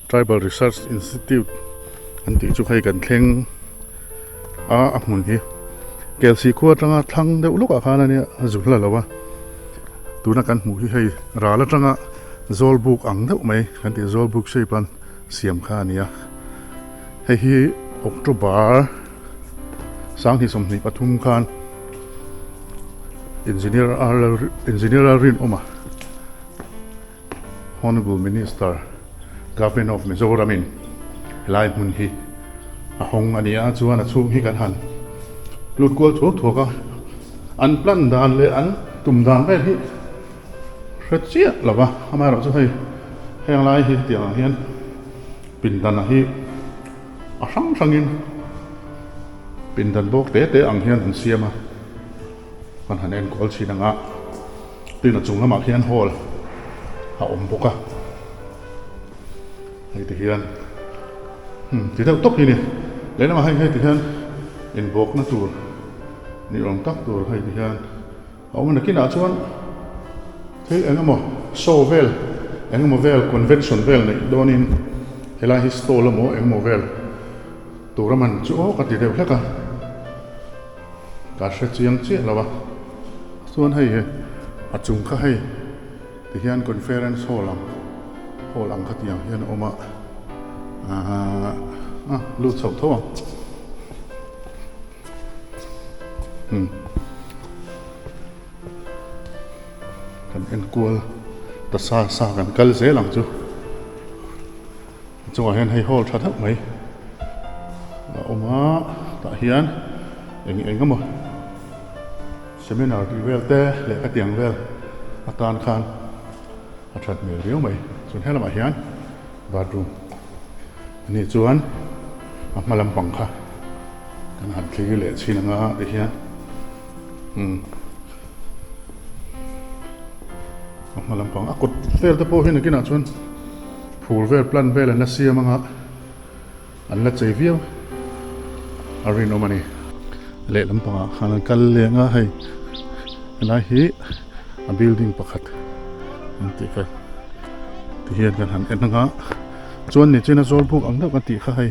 Tribal Research Institute an tih chu hei kan thleng a a hmun hi Kelsih khua atanga thlang deuh lawkah khan a nia a zu hla lo a tuna kan hmuh hi hei ral atanga Zawlbuk ang deuh mai kan tih Zawlbuk shape an siam kha a ni a hei hi October sanghnih 23 khan Engineer Engineer Lalrinawma Honourable Minister, Government of Mizoram in helai hmun hi a hawng a ni a, chuan a chhung hi kan han lut kual thuak thuak a, an plan dan leh an tum dan vel hi hre chiah lo va, amaherawhchu hei heng lai hi tiang ang hian pindan ah hi a hrang hrangin pindan bawk te te ang hian an siam a. Kan han enkawl thin ang a, tin a chung lamah khian hall a awm bawk a, hei ti hian hmm ti deuh tawp hi a ni, lehlamah hei hei ti hian inbawkna tur ni awm tak tur hei ti hian a awm a, nakinah chuan thil eng emaw show vel eng emaw vel convention vel neih dawnin helai hi stall emaw eng emaw vel tur a man chu aw ka ti deuh hlek a. Ka hre chiang chiah lo a, chuan hei hi a chung kha hei ti hian conference hall ang hall ang kha tiang hian a awm a aaa lut chhoh tho ang umm kan enkual ta sa sa kan kal zel ang chu. A chungah hian hei hall tha deuh mai a awm a tah hian eng eng emaw seminar tih vel te lehkha tiang vel atan khan a that hmel riau mai chuan he lamah hian bathroom a nih chuan a hma lampang kha kan han thlir leh chhin anga ti hian umm a hma lampang a kawt vel te pawh hi nakinah chuan. Phur vel plan vel an la siam anga an la chei viau a rinawm a ni. Lehlam pangah khan an kal leng a hei helai hi a building pakhat an tih kha ti hian kan han en anga chuan nichin a zawl buk ang deuh kan tih kha hei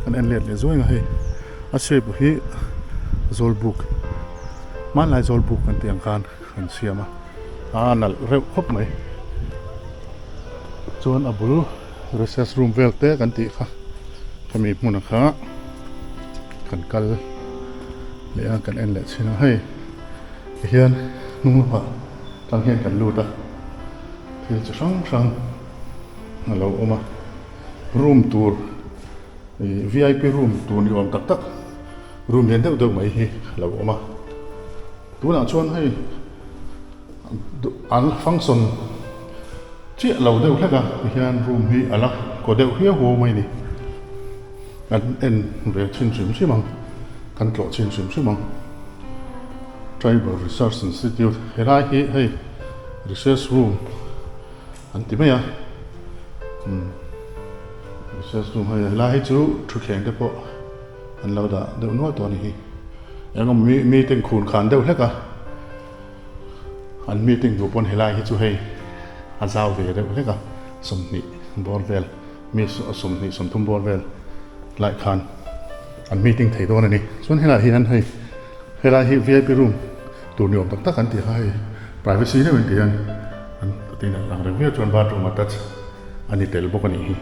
kan en let leh zuai ang a hei a shape hi zawl buk hmanlai zawl buk kan tih ang khan an siam a a nalh reuh khawp mai chuan a bul recess room vel te kan tih kha khami hmun a kha kan kal leh a kan en leh chhin a hei ti hian hnung lamah tang hian kan lut a thil chi hrang hrang a lo awm a room tur ih v i p room tur ni awm tak tak room lian deuh deuh mai hi a lo awm a. Tunah chuan hei an function chiah lo deuh hlek a tihian room hi a la kaw deuh hiau huau mai a ni. Kan en ve thin hrim hrim ang kan tlawh chhin hrim hrim ang. Tribal Research Institute helai hi hei research room an ti mai a umm research room hei helai hi chu thutthleng te pawh an lo dah deuh nual tawh a ni hi. Eng awm mi meeting khun khan deuh hlek a an meeting duh pawn helai hi chu hei a zau ve deuh hlek a 20 bawr vel mi 20 30 bawr vel lai khan an meeting thei dawn a ni chuan helai hian hei helai hi vip room tur ni awm tak tak an ti kha hei privacy deuh in ti hian an tin ang reng viau chuan bathroom attach a ni tel bawk a nih hi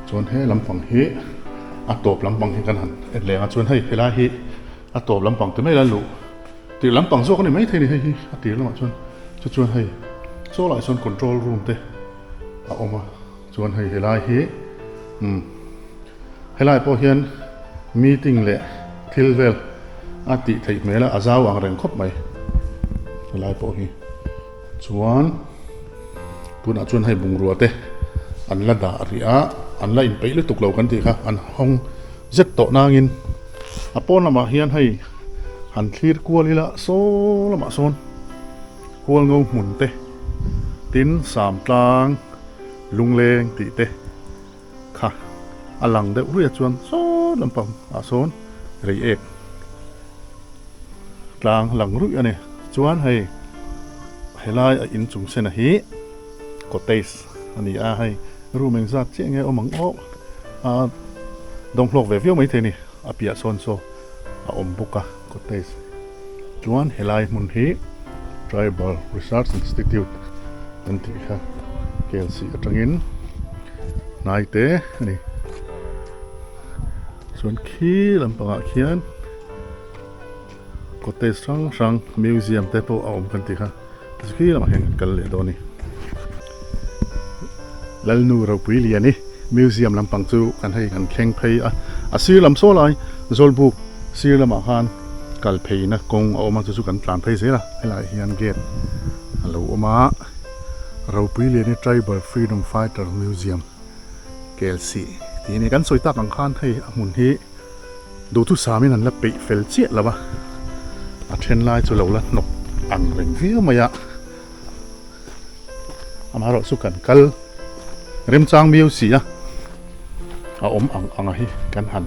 chuan he lampang hi a tawp lampang hi kan han en leh ang a chuan hei helai hi a tawp lampang ti mai la luh tir lampang zawk a ni maithei a ni hei hi a tir lamah chuan chu chuan hei chaw lah chuan control room te a awm a chuan hei helai hi umm helai pawh hian meeting leh thil vel a tih theih hmel a a zau ang reng khawp mai helai pawh hi. Chuan tunah chuan hei bungrua te an la dah rih a, an la inpeih lutuk lo kan tih kha an hawng zet tawh nangin a pawn lamah hian hei han thlir kual ila saw lamah sawn hual ngo hmun te tin sam tlang lungleng tih te kha a lang deuh ruih a chuan saw lampang ah sawn reiek tlang lang ruih a ni. Chuan hei helai a inchung sena hi cottage a ni a hei room engzat chiah nge awm ang aw a dawng hlawk ve viau maithei a ni a piah sawn saw a awm bawk a cottage chuan helai hmun hi Tribal Research Institute an tih kha Kelsih atangin hnai te a ni chuan khi lampangah khian cottage hrang hrang museum te pawh a awm kan tih kha khi lamah hian kan kal leh dawn a ni. Lalnu ropui lian i museum lampang chu kan hei kan thleng phei a, a sir lam saw lai Zawlbuk sir lamah khan kal pheina kawng a awm a chu chu kan tlan phei zel a helaiah hian gate a lo awm a Ropui Liani Tribal Freedom Fighter Museum Kelsih tih a ni. Kan sawi tak ang khan hei a hmun hi Duhthusamin an la peih fel chiah lo a, a then lai chu lo la hnawk ang reng viau mai a, amaherawh chu kan kal remchang miau si a, a awm ang anga hi kan han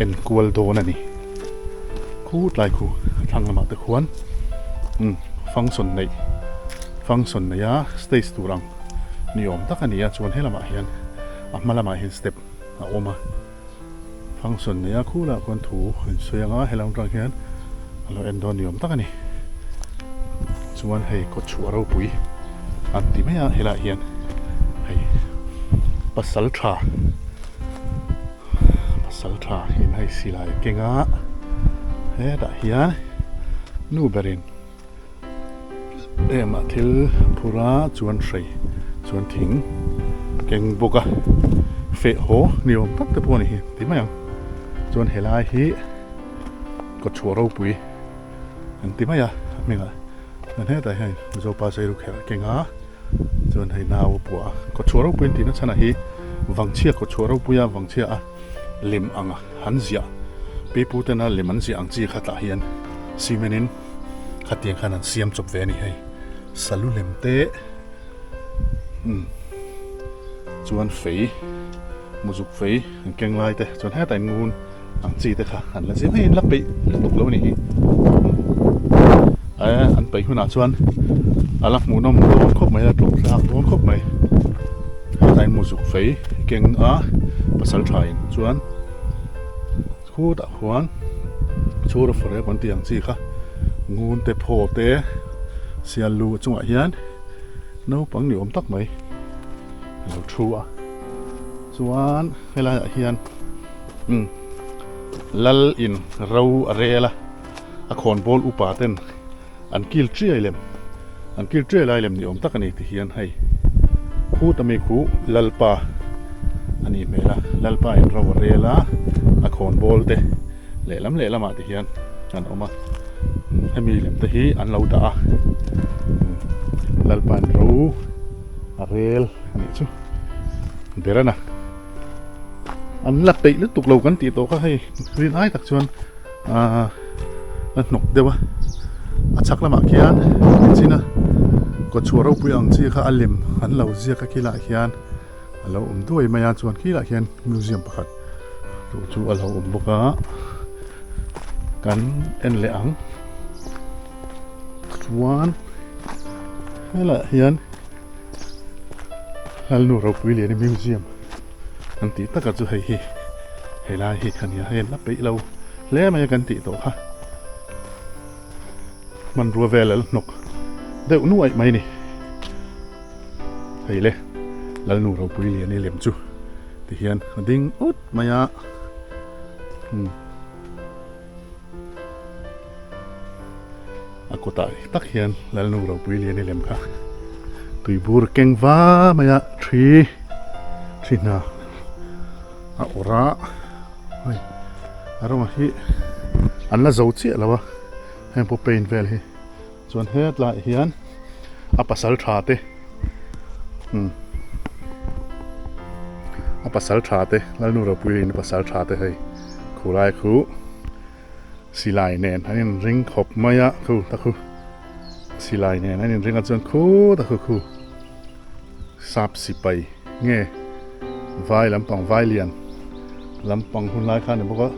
en kual dawn a ni. Khu tlai khu a thlang lamah te khuan umm function neih function nei a stage tur ang ni awm tak a ni a, chuan helamah hian a hma lamah hian step a awm a function nei a khulah khuan thu an sawi ang a helam atang hian a lo en dawn ni awm tak a ni chuan hei kawtchhuah ropui an ti mai a helaiah hian hei pasal tha pasal tha in hei silai a keng a hetah hian nu berin. Em ah thil phur a chuan hrei chuan thing keng bawk a feh haw ni awm tak te pawh a ni hi ti mai ang chuan helai hi kawtchhuah ropui an ti mai a a hmingah chuan hetah hian Mizopa zairu kherh a keng a chuan hei nau a puah a kawtchhuah ropui an tihna chhanah hi vangchhia kawtchhuah ropui a vangchhia a lem ang an ziah pipu tena lem an ziah ang chi kha tah hian cement in khatiang khan an siam chawp ve a ni hei salu lem te umm chuan fei muzuk fei an keng lai te chuan hetah in ngun ang chi te kha an la zir hei an la peih lutuk lo a ni hi eh an peih hunah chuan a la hmuhnawm dawn khawp mai a tlawm thlak dawn khawp mai hetah in muzuk fei keng a pasal tha in chuan khutah khuan chhura fawrek an tih ang chi kha ngun te phaw te sial lu chungah hian naupang ni awm tak mai a lo thu a chuan helaiah hian umm lal in ro a rel a a khawnbawl upa ten an kil chiai lem an kil chiai lai lem ni awm tak a ni ti hian hei khut ami khu lalpa a nih hmel a lalpa in ro a rel a a khawnbawl te lehlam lehlamah ti hian an awm a hemi lem te hi an lo dah a lalpa in ro a rel a nih chu ber a na an la peih lutuk lo kan tih tawh kha hei rin ai tak chuan. Aaa a hnawk deuh a a chhak lamah khian chin a kawtchhuah ropui ang chi kha a lem an lo ziak a khilah khian a lo awm duai mai a chuan khilah khian museum pakhat tur chu a lo awm bawk a kan en leh ang chuan helaiah hian Lalnu ropui lian i museum an tih taka chu hei hi helai hi a nia hei an la peih lo hle mai a kan tih tawh kha hmanrua vel a la hnawk deuh nuaih mai a ni hei le Lalnu ropui lian i lem chu ti hian a ding ut mai a umm. A kawtah tak hian Lalnu ropui lian i lem kha tuibur keng va mai a thi thi hna a awrh a hei a rawng hi an la zo chiah lo a heng pawh paint vel hi chuan hetlaiah hian a pasal tha te umm a pasal tha te Lalnu ropui lian i pasal tha te hei khulai khu. Silai nen an inring khawp mai a khu ta khu silai nen an inring a chuan khu ta khu khu sap sipai nge vai lampang vai lian lampang hun lai kha a ni bawk a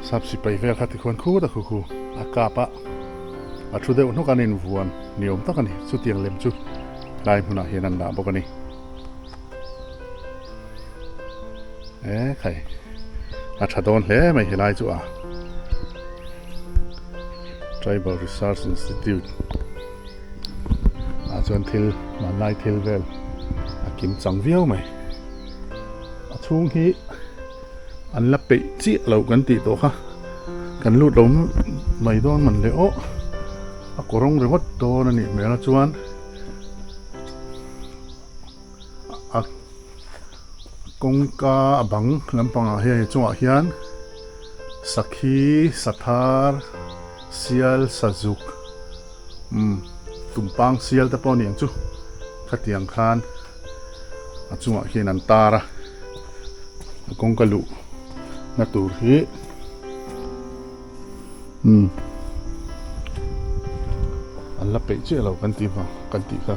sap sipai vel kha tikhuan khu ta khu khu a kap a a thu deuh hnawk an invuan ni awm tak a ni chutiang lem chu. Lai hmunah hian an dah bawk a ni. E khai a tha dawn hle mai helai chu a Tribal Research Institute ah chuan thil hmanlai thil vel a kim chang viau mai. A chhung hi an la peih chiah lo kan tih tawh kha kan lut lo mai dawn man le aw a kawrawng ringawt dawn a nih hmel a chuan a kawngka a bang lampangah hian chungah hian sakhi sathar sial sazuk umm tumpang sial te pawh a ni ang chu khatiang khan. A chungah khian an tar a, a kawngka luh na tur hi umm an la peih chiah lo kan tih vang kan tih kha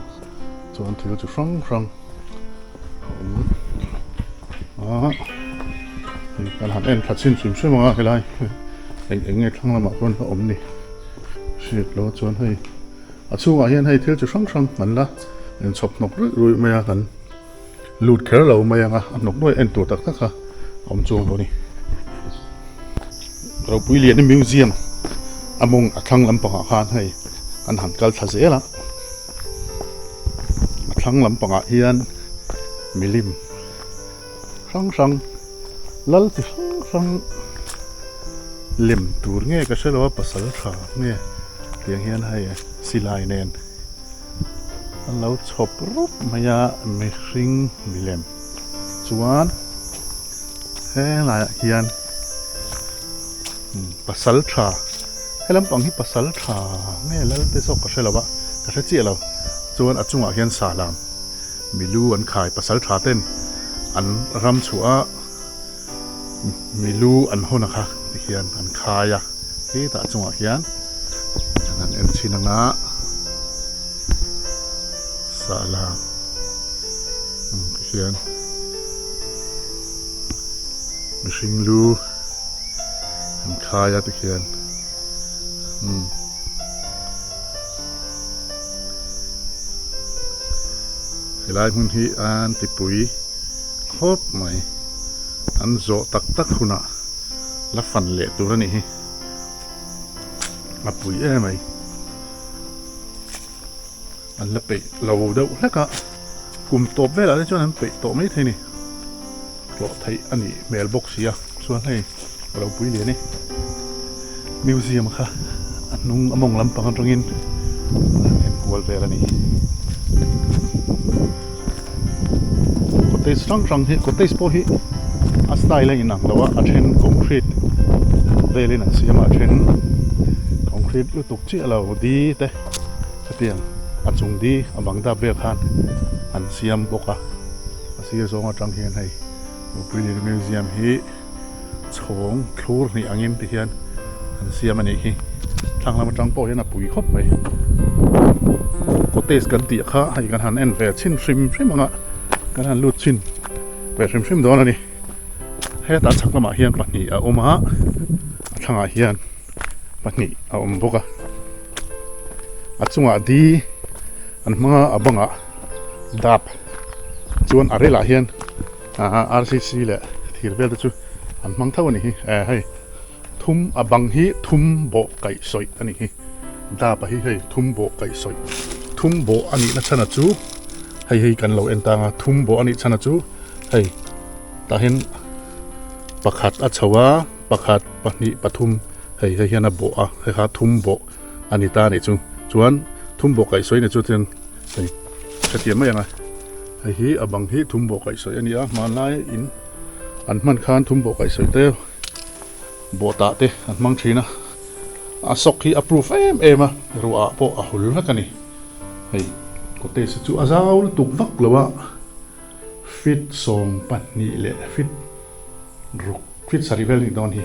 chuan thil chi hrang hrang a awm a hei kan han en thla chhin hrim hrim ang a helai eng eng nge thlang lamah chuan a awm ni hriat lo chuan hei. A chhungah hian hei thil chi hrang hrang an la inchhawp hnawk ruih ruih mai a, kan lut kher lo mai ang a, a hnawk nuai en tur tak tak kha a awm chuang lo a ni. Ropui Liani Museum a mawng a thlang lampangah khan hei an han kal thla zel a, a thlang lampangah hian milim hrang hrang lal chi hrang hrang lem tur nge ka hre lo a pasal tha nge tiang hian hei silai nen an lo chhawp rup mai a mihring milem chuan helaiah hian pasal tha he lampang hi pasal tha nge lal te zawk ka hre lo a ka hre chiah lo chuan a chungah hian sahlam. Milu an khai pasal tha ten an ram chhuah a, milu an hawn a kha ti hian an khai a, hetah chungah hian an han en chhin ang a, sahla ang ti hian mihring lu an khai a ti khian umm. Helai hmun hi an tipui khawp mai. An zawh tak tak hunah la fan leh tur a nih hi. A pui em mai. An la peih lo deuh hlek a, kum tawp velah te chuan an peih tawh mai thei a ni. Tlawh theih a nih hmel bawk si a, chuan hei a lo pui lian e. Museum kha a hnung a mawng lampang atangin an en kual vel a ni. Cottage hrang hrang hi cottage pawh hi a style a inang lo a, a then concrete velin an siam a, a then concrete lutuk chiah lo di te. Hetiang a chung di a bang dap vel khan an siam bawk a, a sir zawng atang hian hei Mupui Museum hi chhawng thlur hnih angin ti hian an siam a nih hi. Thlang lam atang pawh hian a pui khawp mai. Cottage kan tih kha hei kan han en ve chhin hrim hrim ang a, kan han lut chhin ve hrim hrim dawn a ni. Hetah chhak lamah hian pahnih a awm a, a thlangah hian pahnih a awm bawk a. A chungah di an hmang a a bangah dap chuan a relah hian aaa rcc leh thir vel te chu an hmang tho a ni hi eh hei thum a bang hi thum bawh kaih sawih a ni hi dap a hi hei thum bawh kaih sawih thum bawh a nihna chhan a chu hei hei kan lo en tang a thum bawh a nih chhan a chu hei tah hian pakhat a chho a. Pakhat, pahnih, pathum hei hei hian a bawh a, hei kha thum bawh a ni ta a nih chu. Chuan thum bawh kaih sawi a ni chu chuan hei hetiang mai ang a, hei hi a bang hi thum bawh kaih sawi a ni a, hmanlai in an hman khan thum bawh kaih sawi te bawh tah te an hmang thin a, a sawk hi a proof em em a, ruah ah pawh a hul vek a ni. Hei cottage hi chu a zau lutuk vak lo a, feet 12 leh feet Ruk fit sarih vel nih dawn hi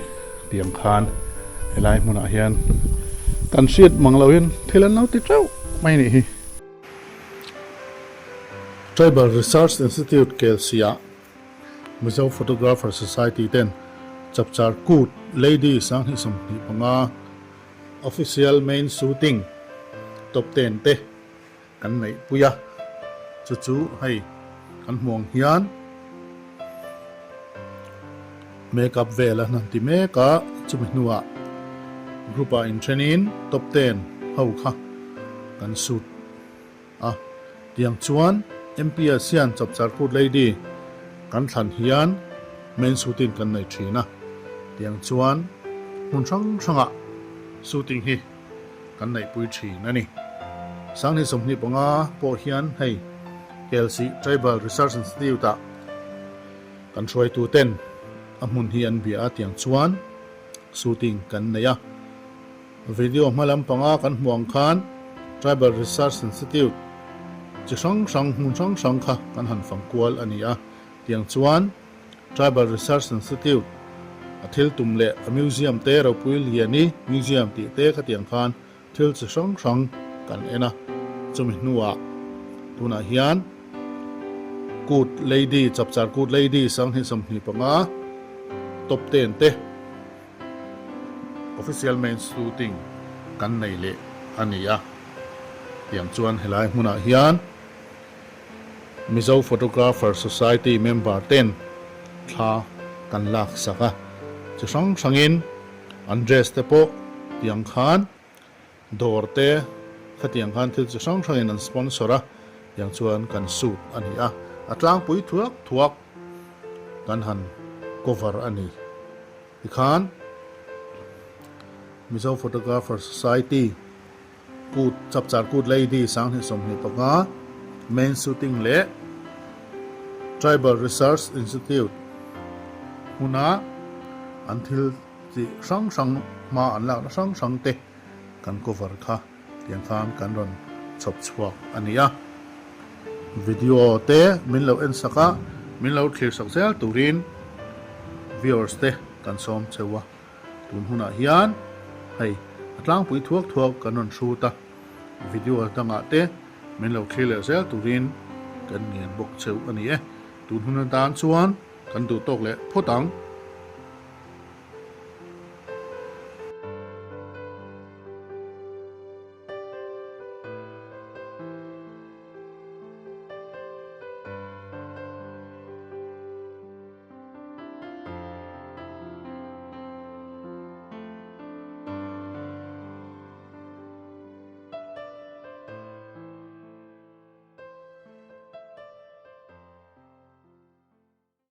tiang khan helai hmunah hian kan hriat mang loh hian thil an lo ti teuh mai nih hi. Tribal Research Institute Kelsia Mizo Photographer Society ten Chapchar Kut Lady 2025 Official Main Shooting Top Ten te kan neih pui a. Chu chu hei kan hmuh ang hian makeup vel a hnan ti mek a, chumi hnuah group ah inthenin top ten ho kha kan shoot a. Tiang chuan MPS hian Chapchar Kut Lady kan thlan hian main shooting kan nei thin a, tiang chuan hmun hrang hrangah shooting hi kan neihpui thin a ni. 2025 pawh hian hei Kelsih Tribal Research Institute-ah kan hruaituten a hmun hi an bia a tiang chuan shooting kan nei a. Video hma lampanga kan hmuh ang khan Tribal Research Institute chi hrang hrang hmun hrang hrang kha kan han fang kual a ni a tiang chuan Tribal Research Institute a thil tum leh a museum te ropui liani museum tih te khatiang khan thil chi hrang hrang kan en a, chumi hnuah tunah hian Kut Lady, Chapchar Kut Lady 2025 top ten te official main shooting kan nei leh a ni a, tiang chuan helai hmunah hian. Mizo Photographer Society member ten thla kan lak sak a, chi hrang hrangin an dress te pawh tiang khan dawr te khatiang khan thil chi hrang hrangin an sponsor a, tiang chuan kan shoot a ni a, a tlangpui thuak thuak kan han cover a ni. Tikhan Mizo Photographer Society. Kut, Chapchar Kut Lady 2025 main shooting leh Tribal Research Institute hmuna an thil tih hrang hrang hma an lakna hrang hrang te kan cover kha tiang khan kan rawn chhawp chhuak a ni a. Video te min lo en sak a, min lo thlir sak zel turin viewers te kan sawm cheu a. Tun hunah hian hei a tlangpui thuak thuak kan rawn hrut a, video dangah te min lo thlir leh zel turin kan ngen bawk cheu a ni e. Tun hun atan chuan kan duh tawk leh phawt ang.